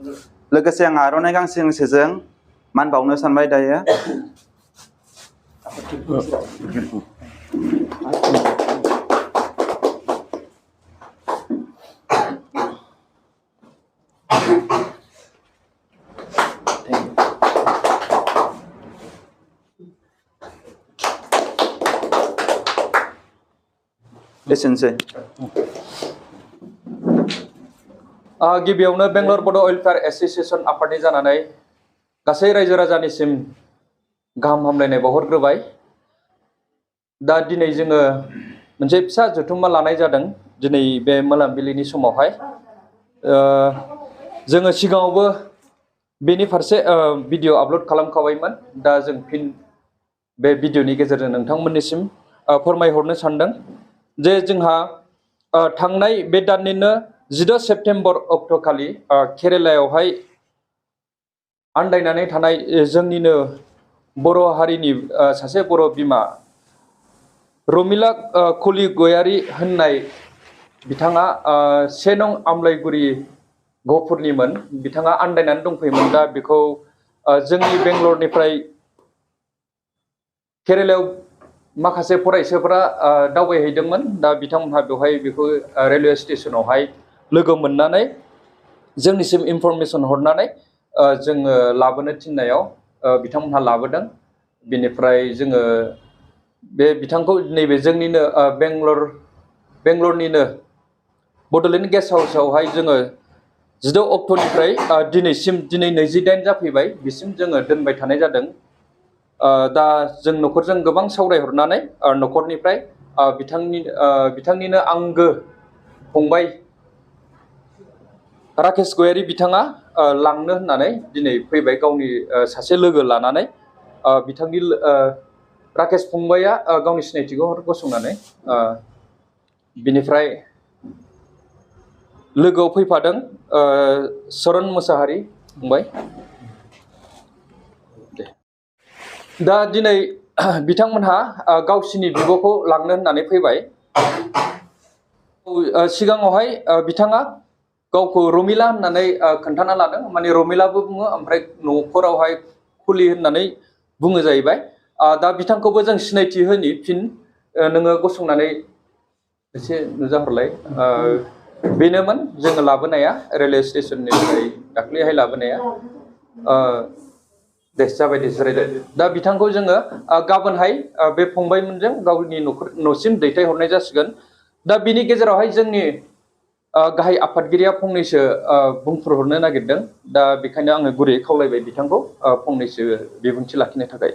लोगोसे आं आर'नाइ गांसेजों मान बावनो सानबाय दायो। एसेनोसै। गिबियावनो बेंगलर बड' वेलफेयार एस'सिएशन आफादनि जानानै गासै रायजो राजानिसिम गाहाम हामलायनाय बावहरग्रोबाय। दा दिनै जोङो मोनसे फिसा जथुम्मा लानाय जादों दिनै बे मोनाबिलिनि समावहाय। जोङो सिगाङावबो बेनि फारसे भिडिअ आपल'ड खालामखाबायमोन। दा जों फिन बे भिडिअनि गेजेरजों नोंथांमोननिसिम फोरमायहरनो सानदों जे जोंहा थांनाय बे दाननिनो 16 सेप्तेम्बर अक्ट'खालि केरेलायावहाय आन्दायनानै थानाय जोंनिनो बर' हारिनि सासे बर' बिमा रमिला कलि गयारि होननाय बिथाङा 1 नं आमलायगुरि गहपुरनिमोन। बिथाङा आन्दायनानै दंफैयोमोन। दा बेखौ जोंनि बेंगलरनिफ्राय केरेलायाव माखासे फरायसाफोरा दावबायहैदोंमोन। दा बिथांमोनहा बेवहाय बेखौ रेलवे स्टेशनावहाय लोगो मोननानै जोंनिसिम इनफरमेसन हरनानै जोङो लाबोनो थिननायाव बिथांमोनहा लाबोदों। बेनिफ्राय जोङो बे बिथांखौ नैबे जोंनिनो बेंगलरनिनो बड'लेण्ड गेस्ट हाउसआवहाय जोङो 16 अक्ट'निफ्राय दिनैसिम दिनै 28 जाफैबाय बिसिम जोङो दोनबाय थानाय जादों। दा जों न'खरजों गोबां सावरायहरनानै न'खरनिफ्राय बिथांनिनो आंगो फंबाय राकेश गयारि बिथाङा लांनो होननानै दिनै फैबाय गावनि सासे लोगो लानानै। बिथांनि राकेश फंबाया गावनि सिनायथिखौ गसंनानै बिनिफ्राय लोगोआव फैफादों चरन मोसाहारि फंबाय। दा दिनै बिथांमोनहा गावसिनि बिब'खौ लांनो होननानै फैबाय। सिगाङावहाय बिथाङा गावखौ रमिला होननानै खोन्थाना लादों। माने रमिलाबो बुङो ओमफ्राय न'खरावहाय कुलि होननानै बुङो जाहैबाय। दा बिथांखौबो जों सिनायथि होनि फिन नोङो गसंनानै एसे नुजाहरलाय। बेनोमोन जोङो लाबोनाया रेलवे स्टेशननिफ्राय दाख्लैहाय लाबोनाया। दे जाबाय दे जिरायदो। दा बिथांखौ जोङो गाबोनहाय बे फंबायमोनजों गावनि न'सिम दैथायहरनाय जासिगोन। दा बिनि गेजेरावहाय जोंनि गाहाय आफादगिरिया फंनैसो बुंफोरहरनो नागिरदों। दा बेखायनो आङो गुरैयै खावलायबाय बिथांखौ फंनैसो बिबुंथि लाखिनो थाखाय।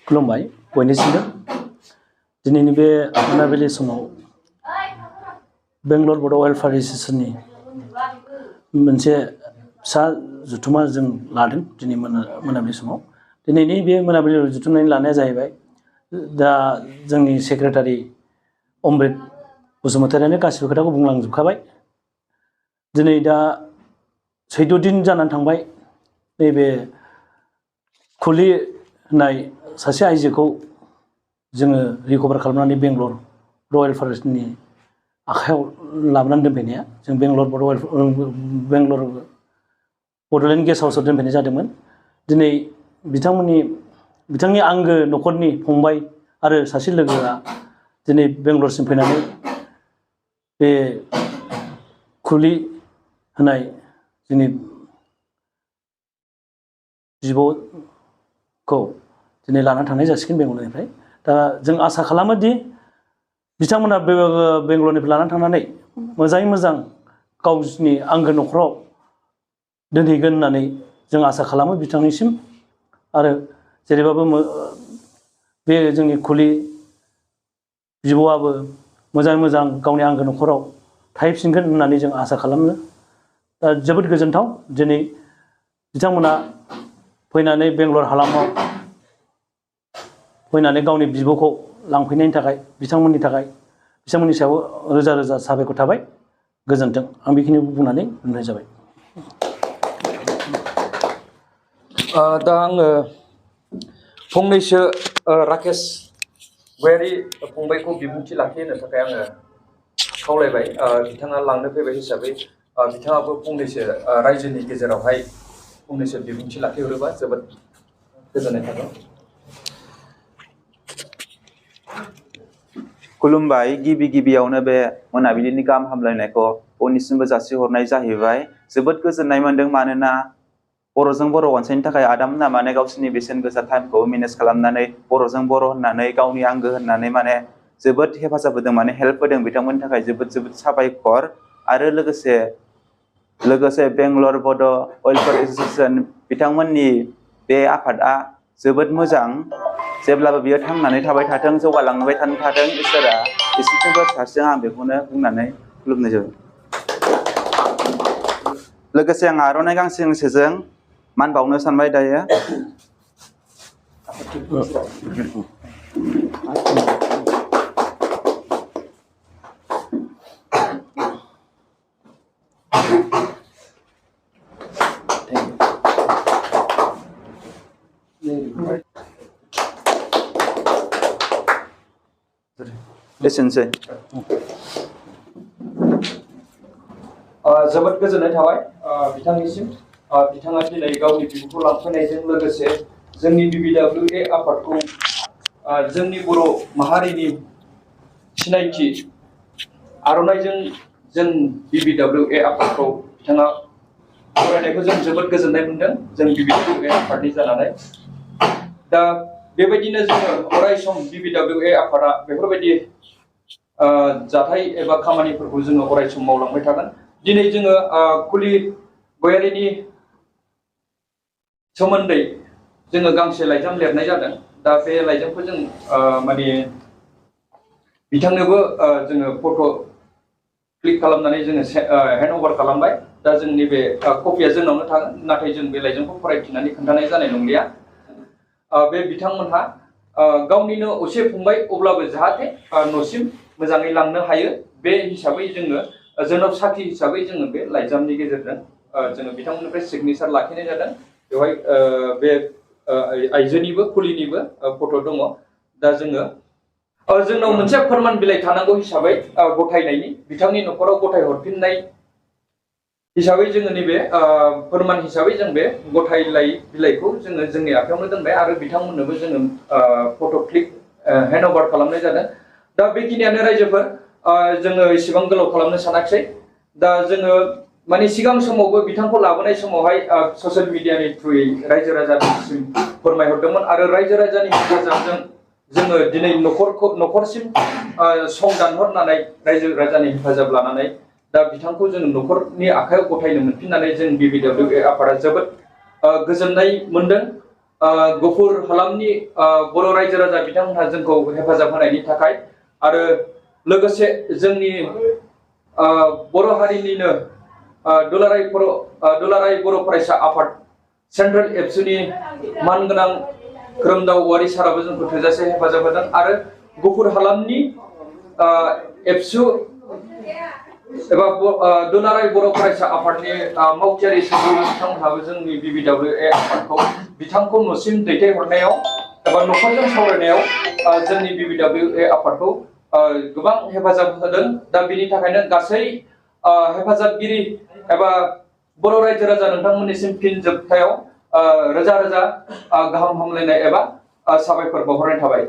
खुलुमबाय बयनिसिमबो। दिनैनि बे मोनाबिलि समाव बेंगलर बड' वेलफेयार एस'सिएशननि मोनसे फिसा जथुम्मा जों लादों दिनै मोनाबिलि समाव। दिनैनि बे मोनाबिलि जथुमनानै लानाया जाहैबाय दा जोंनि सेक्रेटारि अमृत बसुमतारियानो गासिबो खोथाखौ बुंलांजोबखाबाय। दिनै दा 14 दिन जानानै थांबाय नैबे कुलि होननाय सासे आइजोखौ जोङो रिकभार खालामनानै बेंगलर बड' वेलफेयारनि आखायाव लाबोनानै दोनफैनाया। जों बेंगलर बड'लेण्ड गेस्ट हाउसआव दोनफैनाय जादोंमोन। दिनै बिथांनि आंगो न'खरनि फंबाय आरो सासे लोगोआ दिनै बेंगलरसिम फैनानै बे कुलि होनाय जोंनि बिब'खौ दिनै लानानै थांनाय जासिगोन बेंगलरनिफ्राय। दा जों आसा खालामो दि बिथांमोना बेंगलरनिफ्राय लानानै थांनानै मोजाङै मोजां गावसिनि आंगो न'खराव दोनहैगोन होननानै जों आसा खालामो बिथांनिसिम। आरो जेरैबाबो बे जोंनि कुलि बिब'आबो मोजाङै मोजां गावनि आंगो न'खराव थाहैफिनगोन होननानै जों आसा खालामो। दा जोबोद गोजोनथाव दिनै बिथांमोना फैनानै बेंगलर हालामाव फैनानै गावनि बिब'खौ लांफैनायनि थाखाय बिथांमोननि सायाव रोजा रोजा साबायखर थाबाय। गोजोन्थों। आं बेखिनिखौ बुंनानै दोननाय जाबाय। दा आङो फंनैसो राकेश गयारि फंबायखौ बिबुंथि लाखिहोनो थाखाय आङो खावलायबाय बिथाङा लांनो फैबाय हिसाबै बिथाङाबो फंनैसो रायजोनि गेजेरावहाय फंनैसो बिबुंथि लाखिहरोबा जोबोद गोजोननाय थागोन। खुलुमबाय। गिबियावनो बे मोनाबिलिनि गाहाम हामलायनायखौ बयनिसिमबो जासिहरनाय जाहैबाय। जोबोद गोजोननाय मोनदों मानोना बर'जों बर' अनसायनो थाखाय आदामोना माने गावसोरनि बेसेन गोसा टाइमखौ मेनेज खालामनानै बर'जों बर' होननानै गावनि आंगो होननानै माने जोबोद हेफाजाब होदों, माने हेल्प होदों। बिथांमोननि थाखाय जोबोद साबायखर। आरो लोगोसे बेंगलर बड' वेलफेयार एस'सिएशन बिथांमोननि बे आफादा जोबोद मोजां। जेब्लाबो बियो थांनानै थाबाय थाथों, जौगालांबाय थाथों, इसोरा एसेथिंबो सारजों आं बेखौनो बुंनानै खुलुमनाय जाबाय। लोगोसे आं आर'नाइ गांसेजों मान बावनो सानबाय दायो। एसेनोसै। जोबोद गोजोननाय थाबाय बिथांनिसिम। बिथाङा दिनै गावनि बिबुंथिखौ लांफैनायजों लोगोसे जोंनि BBWA आफादखौ जोंनि बर' माहारिनि सिनायथि आर'नाइजों जों BBWA आफादखौ बिथाङा फरायनायखौ जों जोबोद गोजोननाय मोनदों, जों BBWA आफादनि जानानै। दा बेबायदिनो जोङो अराय सम BBWA आफादा बेफोरबायदि जाथाय एबा खामानिफोरखौ जोङो अराय सम मावलांबाय थागोन। दिनै जोङो कुलि गयारिनि सोमोन्दै जोङो गांसे लाइजाम लिरनाय जादों। दा बे लाइजामखौ जों माने बिथांनोबो जोङो फट' क्लिक खालामनानै जोङो हेन्ड अभार खालामबाय। दा जोंनि बे कपिया जोंनावनो थागोन, नाथाय जों बे लाइजामखौ फरायथिनानै खोन्थानाय जानाय नंलिया। बे बिथांमोनहा गावनिनो असे फंबाय, अब्लाबो जाहाथे न'सिम मोजाङै लांनो हायो बे हिसाबै जोङो जोनोम साखि हिसाबै जोङो बे लाइजामनि गेजेरजों जोङो बिथांमोननिफ्राय सिगनेसार लाखिनाय जादों। बेवहाय बे आइजोनिबो कुलिनिबो फट' दङ। दा जोंनाव मोनसे फोरमान बिलाइ थानांगौ हिसाबै गथायनायनि, बिथांनि न'खराव गथाय हरफिननाय हिसाबै जोङो नैबे फोरमान हिसाबै जों बे गथायलाय बिलाइखौ जोङो जोंनि आखायावनो दोनबाय आरो बिथांमोननोबो जोङो फट' क्लिक हेन्ड अभार खालामनाय जादों। दा बेखिनियानो रायजोफोर, जोङो इसेबां गोलाव खालामनो सानाखिसै। दा जोङो माने सिगां समावबो बिथांखौ लाबोनाय समावहाय ससियेल मिडियानि थ्रुयै रायजो राजानिसिम फोरमायहरदोंमोन आरो रायजो राजानि हेफाजाबजों जोङो दिनै न'खरसिम सं दानहरनानै रायजो राजानि हेफाजाब लानानै दा बिथांखौ जों न'खरनि आखायाव गथायनो मोनफिननानै जों BBWA आफादा जोबोद गोजोननाय मोनदों। गुफुर हालामनि बर' रायजो राजा बिथांमोनहा जोंखौ हेफाजाब होनायनि थाखाय आरो लोगोसे जोंनि बर' हारिनिनो दुलाराय बर' फरायसा आफाद सेन्ट्रेल एबसुनि मानगोनां खोरोमदाव औवारि साराबो जोंखौ थोजासे हेफाजाब होदों आरो गुफुर हालामनि एबसु एबा दुलाराय बर' फरायसा आफादनि मावथियारि सोद्रोमा बिथांमोनहाबो जोंनि BBWA आफादखौ बिथांखौ न'सिम दैथायहरनायाव एबा न'खरजों सावरायनायाव जोंनि BBWA आफादखौ गोबां हेफाजाब होदों। दा बेनि थाखायनो गासै हेफाजाबगिरि एबा बर' रायजो राजा नोंथांमोननिसिम फिन जोबथायाव रोजा रोजा गाहाम हामलायनाय एबा साबायखर बावहरनाय थाबाय।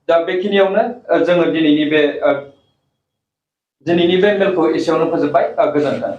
दा बेखिनियावनो जोङो दिनैनि बे मेलखौ एसेयावनो फोजोबबाय। गोजोन्थों।